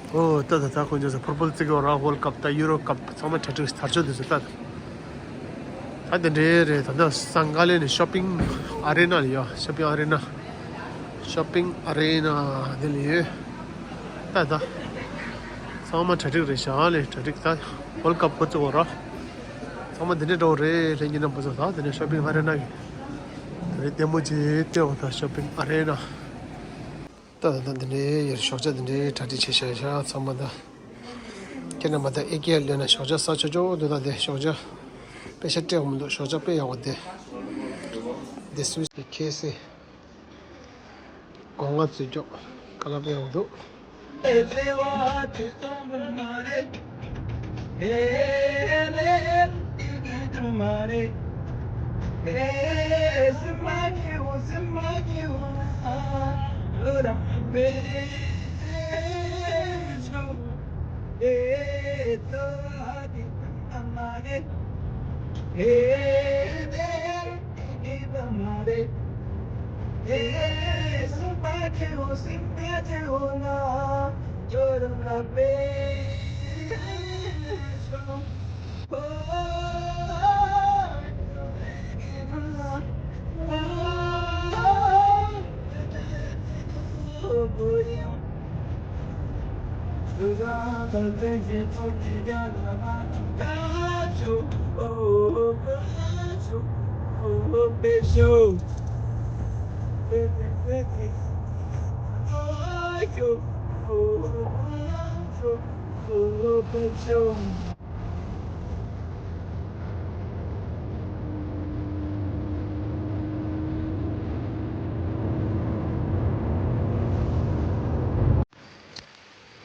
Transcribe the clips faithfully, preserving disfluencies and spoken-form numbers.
ཨོ་ད་ད་ད་ཁོང་ཚོ་ཕུར་པུལ་རྩེད་གི་ར་ཝོལ་ཀབ་ད་ཡུ་རོ་ཀབ་ཚང་མ་གྲ་སྒྲིག་དར་ཆོག་དུས་སུ་ད། ད་དེ་འདྲའི་རེད། ད་ད་སང་ག་ལེ་ནས་ཤོ་པིང་ཨ་རེ་ན་ལ་ཡོད། ཤོ་པིང་ཨ་རེ་ན། ཤོ་པིང་ཨ་རེ་ན་དེ་ལ་ཡོད། ད་ད་ཚང་མ་གྲ་སྒྲིག་རེད་ཤག་ལེ། གྲ་སྒྲིག་ད་ཝོལ་ཀབ་འགོ་བཙུགས་ར། ཚང་མ་དེ་འདྲའི་འགྲོ་རེད། ལྷན་རྒྱས་རྣམ་པ་ཚོ་ད་དེ་ནས་ཤོ་པིང་ཨ་རེ་ན་གི་དེ་རེད། ལྟད་མོ་ཅིག་སྟོན་འོང་ད་ཤོ་པིང་ཨ་རེ་ན། ད་ད་འདི་འདྲའི་ཡར་ཞོགས་ཇ་འདི་འདྲའི་གྲ་སྒྲིག་བྱས་བཞག་ཡ་ཤག་ཚང་མ་ད། ཁྱེད་རྣམ་པ་ད་ཨེ་ཀེ་ལོན་ན་ཞོགས་ཇ་ཟ་ཆོག་ཆོག་འདུག་ད་དེ་ཞོགས་ཇ་དཔེ་ཤ་སྤྲད་མི་འདུག་ཞོགས་ཇ་དཔེ་ཡག་པོ་དེ། དེ་སུས་དེ་ཁེ་སི། སྒོ་ང་ཚོས་ཀྱོག་ཀ་ལ་དཔེ་ཡག་པོ་འདུག་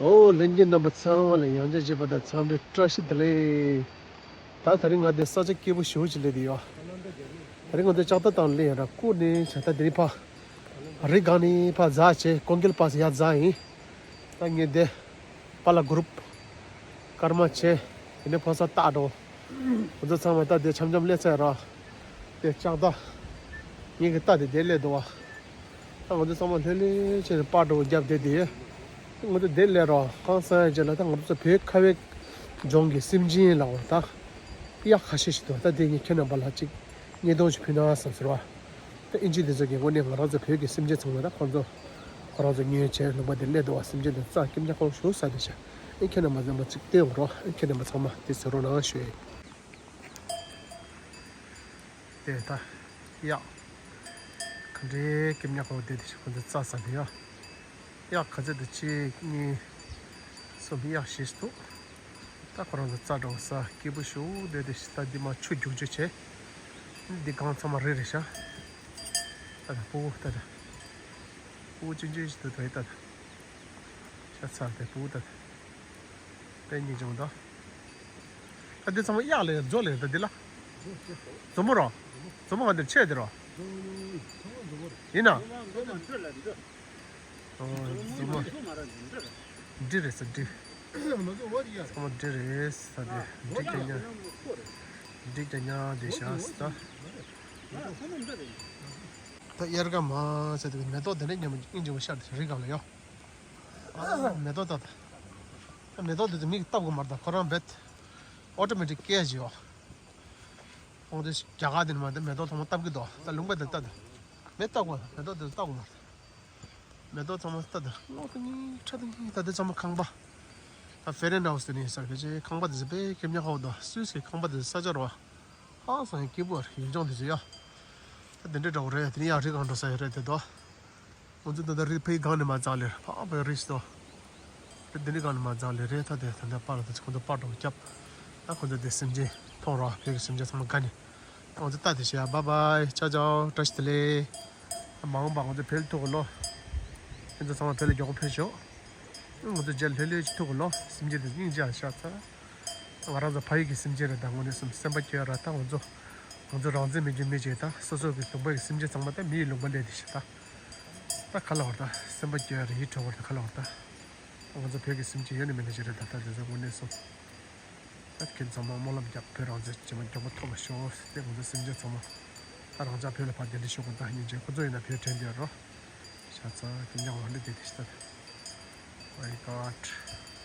ཨོ་ལྷན་རྒྱས་རྣམ་པ་ཚང་མ་ལ་ཡང་བསྐྱར་བྱས་པ་དང་འཚམས་འདྲི་བཀྲ་ཤིས་བདེ་ལེགས། ད་ད་རིང་ང་འདི་ས་ཆ་སྐྱིད་པོ་ཞེ་པོ་ཅིག་སླེབས་བསྡད་ཡོད། ད་རིང་ང་འདི་ལྕགས་རྟ་བཏང་སླེབས་ཡོད་ར། སྐུ་ནས་བྱ་ད་འདི་རིང་ཕ། རི་སྒང་ནས་ཕར་འཛེགས་བྱས་ཀོང་ཀིལ་པ་སི་ཡར་འཛེགས་ཡིན། ད་ངས་འདི་པཱ་ལགས་གུ་རུབ་སྐར་མ་བྱས། དེ་ནས་ཕོ་གསར་སྟག་འགྲོ། ཁོ་ཚོ་ཚང་མ་ད་དེ་འཆམ་འཆམ་སླེབས་ཚར་ར། དེ་ལྕགས་རྟ་ངེད་ཀྱི་རྟ་དེ་དེ་སླེབས་འདུག་བ། ད་ང་ཚོ་ཚང་མ་ལྷོད་ལྷོད་བྱས་ནས་པར་འདྲ་བོ་བརྒྱབ་བསྡད་དེ། ང་ཚོ་དེ་སླེབས་ར་ཧང་སང་ཡ་རྗེས་ལ་ད་ང་ཚོ་བོད་ཁ་བའི་ལྗོངས་ཀྱི་སེམས་ཅན་ལ་འོ་ད་གཡག་ཁ་ཤས་ཤིག་འདུག་ད་དེ་ངས་ཁྱེད་རྣམ་པ་ལ་ཅིག་བརྙན་ཐུང་ཞིག་ཕུལ་ན་བསམ་ཟེར་བ། ད་ཨིན་ཇི་འདི་ཚོ་གི་དངོས་གནས་ང་རང་ཚོ་བོད་ཀྱི་སེམས་ཅན་ཚང་མ་ད་ཁོང་ཚོ་ཁོ་རང་ཚོ་ཉོས་བྱས་ལུང་པ་དེ་སླེབས་འདུག་བ། སེམས་ཅན་དེ་རྩ་སྐྱིད་ཉག་ཁོག་ཞུ་ས་དེ་བྱས། ཨེ་ཁྱེད་རྣམ་པ་ཚང་མ་ཅིག་བལྟས་ཡོང་རོགས། ཨེ་ཁྱེད་རྣམ་པ་ཚང་མ་དེ་གཟིགས་རོགས་གནང་ཞུ་ཡས། དེ་ད་གཡག་ག་འདྲའི་སྐྱིད་ཉག་ཁོག་དེ་དེ་བྱས་ཁོང་ཚོ་རྩྭ་ཟ་དེ་ཡ། གཡག་ག་ཚོད་དེ་གཅིག་གཉིས་གསུམ་གཡག་བཞི་ཞིག་འདུག་ད་ཁོ་རང་ཚོ་རྩྭ་འདྲ་བོ་ཟ་སྐྱིད་པོ་ཞེ་པོ་དེ་དེ་ད་འདི་མ་ཆུ་རྒྱུག་རྒྱུ་བྱས། འདི་སྒང་ཚང་མ་རི་རེད་ཤག་ད་ད་སྤུ་གུ་ད་ད། སྤུ་གུ་ཆུང་ཆུང་ཞིག་འདུག་ད་ད། ཤ་ཚ་དེ་སྤུ་གུ་ད་ད། དཔེ་སྙིང་རྗེ་མོ་འདུག་ད་འདི་ཚང་མ་གཡག་ལས་མཛོ་ལས་ད་འདི་ལ། མཛོ་མོ་རོ། མཛོ་མོ་ང་འདིར་ཆས་དེ་རོ། ཡིན་ན། ཨོ། མཛོ་མོ། འབྲི་རེད་ས་འབྲི། ཚང་མ་འབྲི་རེད་ས་དེ་འབྲི་རྒྱ་ཉག་འབྲི་རྒྱ་ཉག་དེ་ཤ་ས་ད། ད་དབྱར་ཁ་མ་ཚད་དེ་མེ་ཏོག་དེ་འདྲ་ཉམས་སྙིང་རྗེ་པོ་ཤར་དེ་རི་སྒང་ལ་ཡོད། ཨ་མེ་ཏོག་ད་ད། མེ་ཏོག་དེ་ཚོ་མིག་བཏབ་དགོས་མ་རེད། ད་ཁོ་རང་རྦད་ཨོ་ཊོ་མེ་ཊིག་སྐད་ཅིག་ཡོད། ཁོང་ཚོས་རྒྱ་གར་དེ་ནས་མ་དེ་མེ་ཏོག་ཚང་མ་བཏབ་ཀྱི་འདུག་ད་ལུང་པ་དེ་ལྟ་དང་། མེ་བཏབ་དགོས། མེ་ཏོག་དེ་ཚོ་བཏབ་དགོས་མ་རེད། མེ་ཏོག་ཚང་མ་ལྟ་དང་། སྔོ་དང་སྔོ་ཁྲ་དང་ཁྲ། ད་དེ་ཚང་མ་ཁང་པ། ད་ཧྥེ་རན་ཧའུ་སི་དེ་ནས་ས་ཕལ་ཆེར་ཁང་པ་དེ་ཚོ་དཔེ་སྐྱིད་ཉག་ཁོག་འདུག་སུད་སི་ཁང་པ་དེ་ཚོ་ས་ཆ་རོ། ཧང་སང་སྐྱིད་པོ་རེད། ཡུལ་ལྗོངས་དེ་ཚོ་ཡ། ད་དེ་འདྲ་འདྲ་བོ་རེད། དེ་ནས་ཡར་རི་སྒང་འགྲོ་ས་ཡ་རེད་དེ་དོ། ང་ཚོ་ད་ལྟ་རི་ཕའི་སྒང་ནས་མར་འཛེགས་ལེ་རེད། ཕ་བའི་རི་སོ། དེ་འདི་ནས་སྒང་ནས་མར་འཛེགས་ལེ་རེད། ད་དེ་ད་ལྟ་པཱ་ལགས་དེ་ཚོ་ཁོང་ཚོ་པར་འདྲ་བོ་བརྒྱབ། ད་ཁོང་ཚོ་དེ་སེམས་ཅན་མཐོང་རོགས། བོད་ཀྱི་སེམས་ཅན་ཚང་མ་དགའ་ནས། ང་ཚོ་ལྟ་དེ་བྱས་ཡ། བཱའི་བཱའི། ཅའོ་ཅའོ། བཀྲ་ཤིས་བདེ་ལེགས། མ་འོངས་པ་ང་ཚོ་བོད་ལ་ཐུག་གི་ལོ། ཁྱེད་ཚོ་ཚང་མ་བོད་ལ་མགྱོགས་པོ་ཕེབས་ཤོག་ང་ཚོ་རྗེས་ལྷོད་ལྷོད་ཅིག་ཐུག་གི་ལོ། སེམས་ཅན་དེ་སྙིང་རྗེ་ཤ་ཚ། ང་རང་ཚོ་ཕ་ཡུལ་གྱི་སེམས་ཅན་རེད། ད་དངོས་གནས་སེམས་སེམས་པ་སྐྱོ་ར། ད་ང་ཚོ་ང་ཚོ་རང་བཙན་མེད་རྒྱུ་མེད་ཅེས། ད་སོ་སོ་གི་ལུང་པ་གི་སེམས་ཅན་ཚང་མ་ད་མི་ཡི་ལུང་པ་སླེབས་དེ་ཤི་ད། ད་ག་ལ་བར་ད་སེམས་པ་སྐྱོ་ར་ཡིད་སྐྱོ་བར་ད་ག་ལ་བར་ད། ང་ཚོ་བོད་ཀྱི་སེམས་ཅན་ཡོད་ནི་མེད་ནི་ཞིག་རེད། ད་ད་དེ་ཚོ་དངོས་གནས་སོང་། ད་ཁྱེད་ཚང་མ་སྨོན་ལམ་རྒྱབ། བོད་རང་བཙན་ཇེ་མ་མགྱོགས་པོ་ཐོབ་པ་ཤོག་དེ་ང་ཚོ་སེམས་ཅན་ཚང་མ་ད་རང་ཅག་བོད་ལ་ཕར་གདན་འདྲེན་ཞུ་དགོས། ད་སྙིང་རྗེ། ཁོ་ཚོ་ཡིན་ན་བོད་དྲན་བསྡད་རོ། ཤ་ཚ་ཁྱེད་ཉག་ལ་འདི་དེ་དེ་ཤི་ད། My God།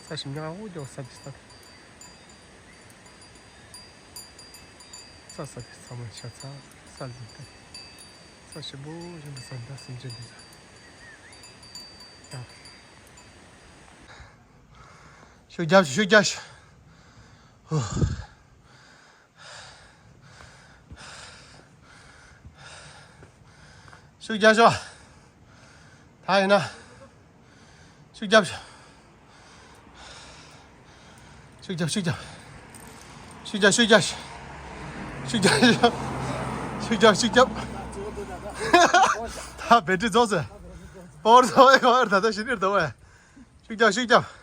ད་ཞིམ་ཉག་འུ་ཅོག་ས་ཀྱི་ས། ས་ས་ཀྱི་ཚང་མ་ཤ་ཚ་ས་ལ་འདུག་ས་ཞིམ་པོ་ཞིམ་པོ་ས་འདི་སེམས་ཅན་འདི་ས། ཡ། ཤུགས་རྒྱབ་ཤུགས་རྒྱབ་ཤུགས། ཧུ། ཤུགས་རྒྱབ་ཤོག་ད་ཡིན་ན། ཤུགས་རྒྱབ་ཤོག་ཤུགས་རྒྱབ་ཤུགས་རྒྱབ། ཤུགས་རྒྱབ་ཤུགས་རྒྱབ། ཤུགས་རྒྱབ་ཤུགས་རྒྱབ་ཤུགས་རྒྱབ་ཤུགས་རྒྱབ། ད་བེ་ཏྲི་རྫོགས་ཟེར། པོར་རྫོགས་ཨེ་གོ་ཨེ་ད་ལྟ་ཞི་ནིར་རྫོགས་ཨེ། ཤུགས་རྒྱབ་ཤུགས་རྒྱབ།